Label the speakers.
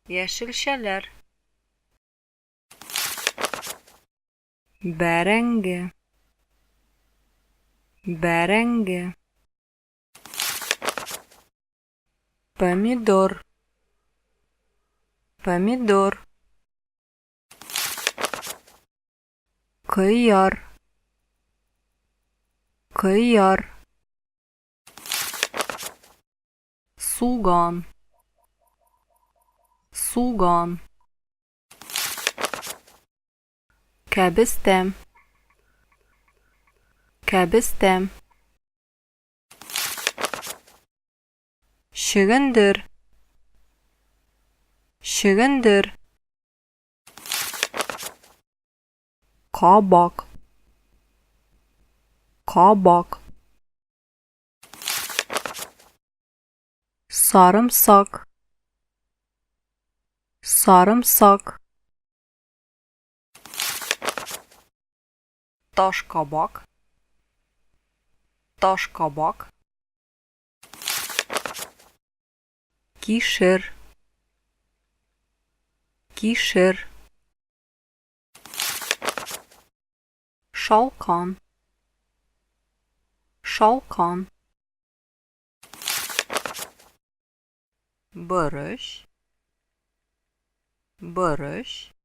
Speaker 1: Яшелчәләр. Бәрәңге. Бәрәңге. Помидор. Помидор. Кыяр. Кыяр. Суган. Суган. Кәбестә. Кәбестә. Чөгендер. Чөгендер. Кабак. Кабак. Сарымсак. Сарымсак. Ташкабак. Ташкабак. Кишер. Кишер. Шалкан. Шалкан. Борыч. Борыч.